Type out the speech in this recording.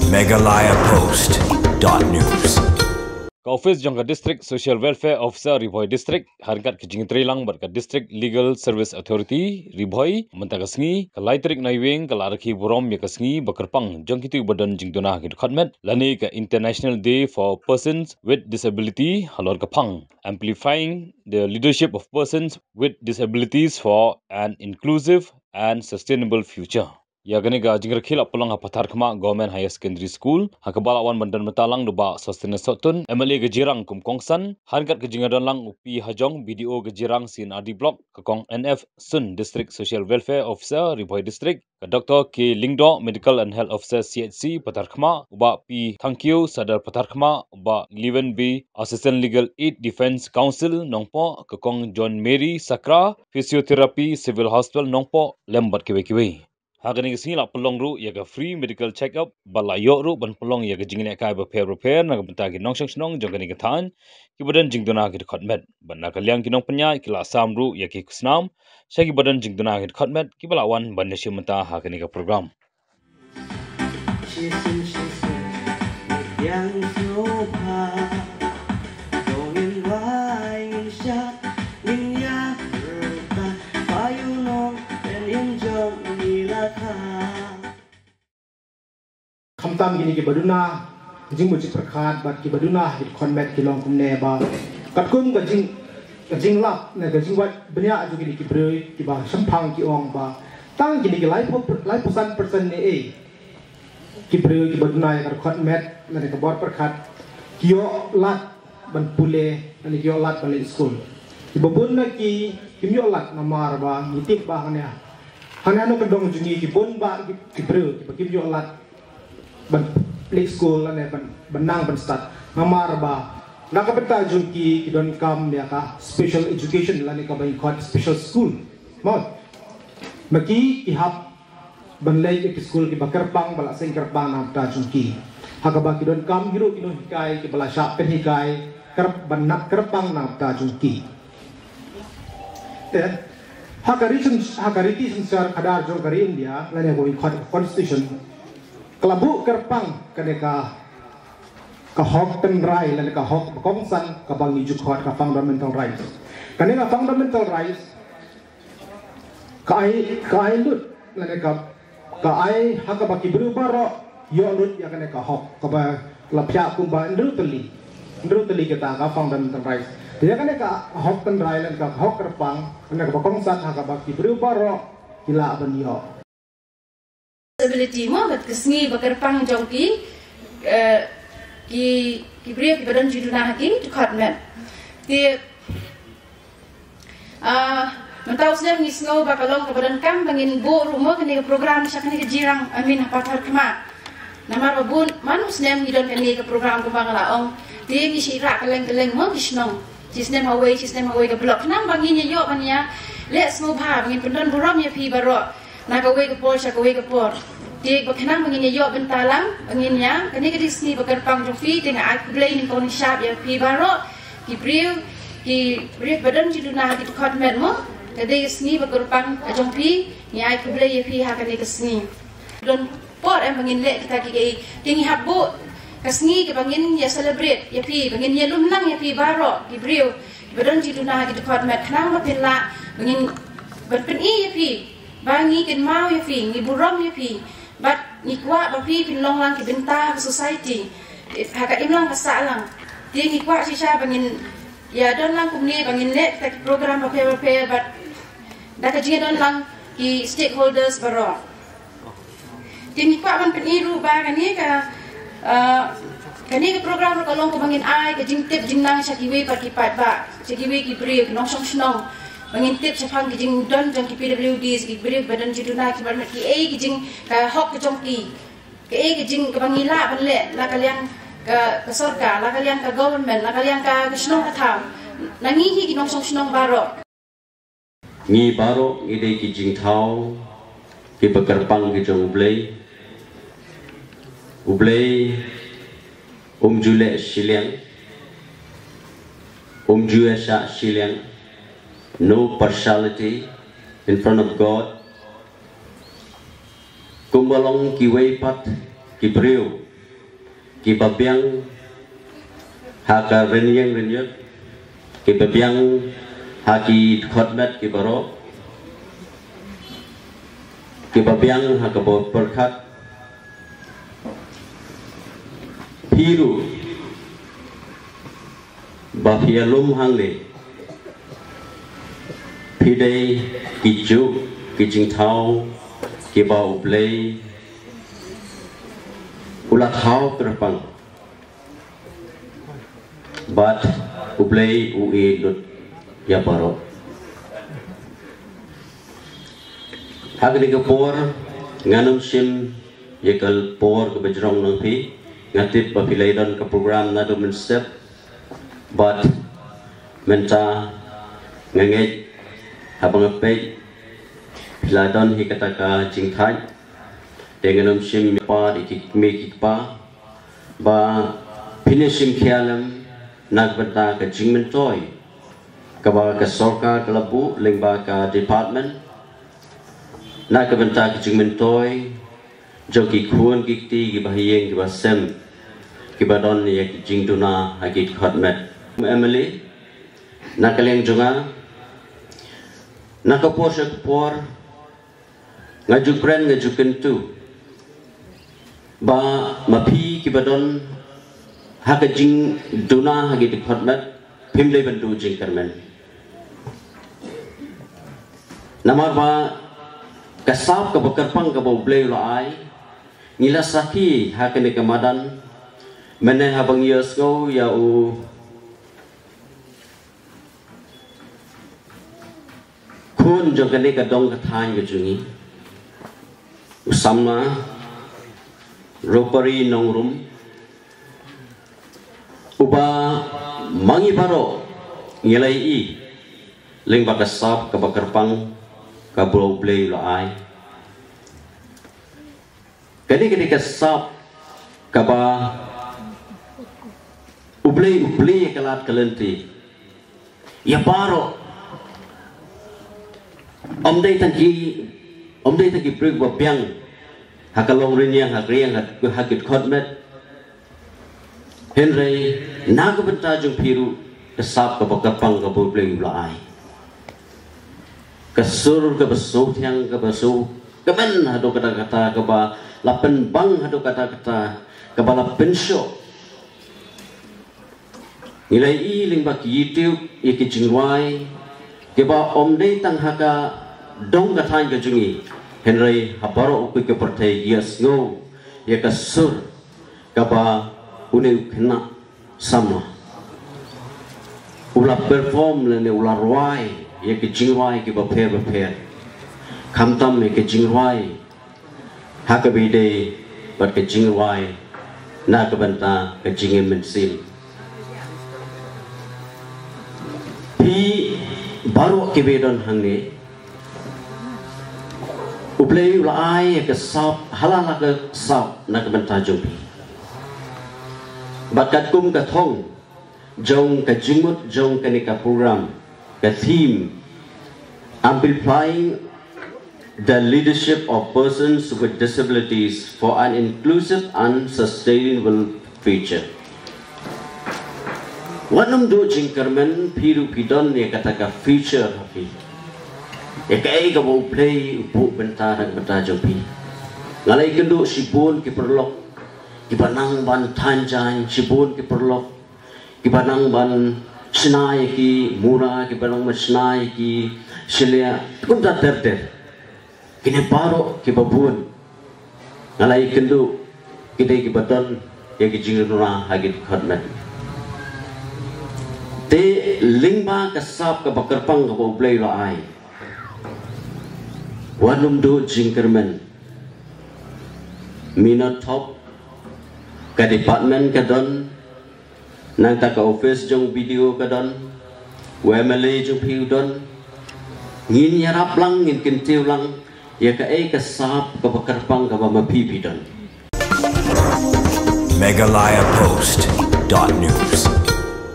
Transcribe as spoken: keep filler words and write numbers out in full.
Meghalaya Post dot news. Ka office jong ka District Social Welfare Officer Ri Bhoi District, ha ryngkat ka jingtreilang bad ka District Legal Service Authority Ri Bhoi, mynta ka sngi, ka lai tarik Naiwieng, ka la rakhe burom ïa ka sngi ba kyrpang jong kito ba don jingduna ki dkhot met, lane ka International Day for Persons with Disability, halor ka phang Amplifying the Leadership of Persons with Disabilities for an Inclusive and Sustainable Future. Ïa kane ka jingrakhe la pynlong ha Patharkhmah Government Higher Secondary School, ha kaba la wan ban don bynta lang da u Bah Sosthenes Sohtun, M L A ka Jirang kum kongsan, ha ryngkat ka jingdon lang u P Hajong, B D O ka Jirang C and R D Block, ka kong N F Sun, District Social Welfare Officer, Ri Bhoi District, ka Doctor K Lyngdoh, Medical and Health Officer, C H C Patharkhmah, u Bah P Thangkhiew, Sadar Patharkhmah, u Bah Liwen B, Assistant Legal Aid, Defence Counsel Nongpoh, ka kong John Mary Sakra, Physiotherapy, Civil Hospital Nongpoh, lem bad kiwei kiwei. Ha kane ka sngi la pynlong ruh ïa ka free medical check-up, bad la ïoh ruh ban pynlong ïa ka jinglehkai bapher bapher na ka bynta ki nongshong shnong jong kane ka thaiñ, kiba don jingduna ki dkhot met. Bad na ka liang ki nongpynïaid ki la sam ruh ïa ki khusnam sha kiba don jingduna ki dkhot met, kiba la wan ban ïashim bynta ha kane ka program. Khamtam kine kiba duna jingmut jingpyrkhat bad kiba duna ki dkhot met ki long kumne ba katkum ka jing, ka jinglap ne ka jingwad bniah jong kine ki briew kiba shemphang ki ong ba tang kine ki laiphew, laiphew san percent ne ei ki briew kiba duna ïa ka dkhot met lane ka bor pyrkhat ki ïoh lad ban pule lane ki ïoh lad ban leit skul. Kiba bun na ki kim ïoh lad namar ba ngi tip ba hangne, hangne hano ka dong jong ngi ki bun ba ki, ki briew kiba kim ïoh lad ban leit skul lane ban, ban nang ban stad namar ba na ka bynta jong ki ki donkam ïa ka special education lane kaba ngi khot special school. Mo, ma ki ki hap ban leit ïa ki skul kiba kyrpang, ba la seng kyrpang na ka bynta jong ki. Ha kaba ki donkam hi ruh ki nonghikai kiba la shah pynhikai kyrp-, ban nang kyrpang na ka bynta jong ki. Te ha ka riti syn-, ha ka riti synshar khadar jong ka ri India lane kaba ngi khot constitution, ka la buh kyrpang kane ka, ka hok tynrai lane ka hok ba kongsan kaba ngi ju khot ka fundamental rights. Kane ka fundamental rights ka ai, ka ai lut lane ka, ka ai ha kaba ki briew baroh ïoh lut ïa kane ka hok kaba la phiah kumba hynriew tylli, hynriew tylli kita ka fundamental rights. Te ïa kane ka hok tynrai lane ka hok kyrpang lane kaba kongsan ha kaba ki briew baroh ki lah ban ïoh. Disability mo, bad ka sngi ba kyrpang jong ki, eh, ki, ki briew kiba don jingduna ha ki dkhot met. Te, ah, mynta u snem ngi sngew ba ka long kaba donkam ba ngin buh ruh mo kane ka program sha kane ka Jirang, I mean ha Patharkhmah. Namar ba bun man u snem ngi don kane ka program kumba nga la ong. Te ngi shu rah kylleng kylleng mo ki shnong. Shi snem ha wei, shi snem ha wei ka block. Khnang ba ngin ïa ïoh ban ïa leh sngewbha, ba ngin pyndon burom ïa phi baroh na kawei ka por sha kawei ka por. Te ba khnang ba ngin ïa ïoh bynta lang, ba ngin ïa, kane ka dei ka sngi ba kyrpang jong phi, te nga ai khublei nyngkong nyngshap ïa phi baroh ki briew, ki briew ba don jingduna ha ki dkhot met mo. Ka dei ka sngi ba kyrpang jong phi, ngi ai khublei ïa phi ha kane ka sngi. Don por em ba ngin leh kita kiei kiei. Te ngi hap buh ka sngi kaba ngin ïa celebrate ïa phi, ba ngin ïa lum lang ïa phi baroh ki briew ba don jingduna ha ki dkhot met, khnang ba phin lah ba ngin ban pyni ïa phi ba ngi kynmaw ïa phi, ngi burom ïa phi. Bad ngi kwah ba phi phin long lang ki bynta ha ka society, ha ka imlang ka sahlang. Te ngi kwah shisha ba ngin ïa don lang kumne, ba ngin leh kita ki program bapher bapher bad da ka jingdon lang ki stakeholders baroh. Te ngi kwah ban pyni ruh ba kane ka, ah, kane ka program ruh ka long kaba ngin ai ka jingtip jingnang sha kiwei pat ki paidbah, sha kiwei ki briew, ki nongshong shnong. Ba ngin tip shaphang ki jingdon jong ki P W Ds, ki briew ba don jingduna, ki bar met, kiei ki jing, ka hok ka jong ki. Kiei ki jing kaba ngi lah ban leh na ka liang ka, ka sorkar, na ka liang ka government, na ka liang ka, ka shnong ka thaw. Na ngi hi ki nongshong shnong baroh. Ngi baroh ngi dei ki jingthaw kiba kyrpang ki jong U Blei. U Blei um ju leh shiliang, um ju ïashah shiliang. No partiality in front of God. Kumba long kiwei pat ki briew Kiba biang ha ka rynïeng rynïeng, kiba biang ha ki dkhot met ki baroh, kiba biang ha ka bor pyrkhat, phi ruh ba phi ïalum hangne, phi dei ki juk ki jingthaw kiba U Blei u la thaw kyrpang. Bad U Blei u ïeit lut ïa baroh. Ha kane ka por ngan ym shim ïa ka por kaba jrong na phi. Nga tip ba phi la don ka program naduh mynstep. Bad mynta nga ngeit haba nga peit phi la don hi kata ka jingthait. Te ngan ym shim ïa phi ki kmie ki kpa ba phin ïa shim khia lem na ka bynta ka jingmyntoi kaba ka sorkar ka la buh lyngba ka department, na ka bynta ka jingmyntoi jong ki khun ki kti kiba ha ïing kiba sem, kiba don ïa ki jingduna ha ki dkhot met. M L A na ka liang jong nga, na ka por sha ka por, nga ju kren, nga ju kyntu ba ma phi kiba don ha ka jingduna ha ki dkhot met, phim dei ban duh jingkyrmen. Namar ba ka sap kaba kyrpang kaba U Blei u la ai, ngi la sakhi ha kane ka madan mynne haba ngi ïohsngew ïa u khun jong kane ka dong ka thaiñ ka jong ngi, u samla Ropari Nongrum, uba ma ngi baroh ngi la ïohi lyngba ka sap kaba kyrpang kaba U Blei u la ai. Kane, kane ka sap kaba U Blei u plie ïa ka lad ka lynti ïa baroh. Ym dei tang ki, ym dei tang ki briew ba biang ha ka long rynïeng, ha ka rynïeng, ha, ha ki dkhot met. Hynrei na ka bynta jong phi ruh ka sap kaba kyrpang kaba U Blei u la ai. Ka sur kaba sngewthiang, kaba sngewkmen haduh katta katta, kaba la pynbang haduh katta katta, kaba la pynshoh. Ngi la ïohi lyngba ki YouTube ïa ki jingrwai kiba ym dei tang ha ka dong ka thaiñ ka jong ngi, hynrei ha baroh u kut ka pyrthei ki ïohsngew ïa ka sur kaba une u khynnah samla u la perform lane u la rwai ïa ki jingrwai kiba pher ba pher. Khamtam ïa ki jingrwai ha kaba ïadei bad ka jingrwai na ka bynta ka jingim mynsiem. Phi baroh kiba don hangne, U Blei u la ai ïa ka sap, ha la ka sap na ka bynta jong phi. Bad katkum ka thong jong ka jingmut jong kane ka program, ka theme, amplifying the leadership of persons with disabilities for an inclusive and sustainable future. Wat nym duh jingkyrmen, phi ruh phi don ïa kata ka future ha phi. Ïa kaei kaba U Blei u buh bynta na ka bynta jong phi. Nga la ïakynduh shibun ki paralok kiba nang ban thaiñ jaiñ, shibun ki paralok kiba nang ban shna ïa ki mura, kiba nang ban shna ïa ki shiliah, kumta ter ter. Kine baroh kiba bun nga la ïakynduh ki dei kiba don ïa ki jingduna ha ki dkhot met. Te lyngba ka sap kaba kyrpang kaba U Blei u la ai, wat nym duh jingkyrmen. Minot thok, ka department ka don, nangta ka office jong B D O ka don, u M L A jong phi u don. Ngin ïarap lang, ngin kyntiew lang ïa kaei ka sap kaba kyrpang kaba ma phi phi don. Meghalaya Post dot news.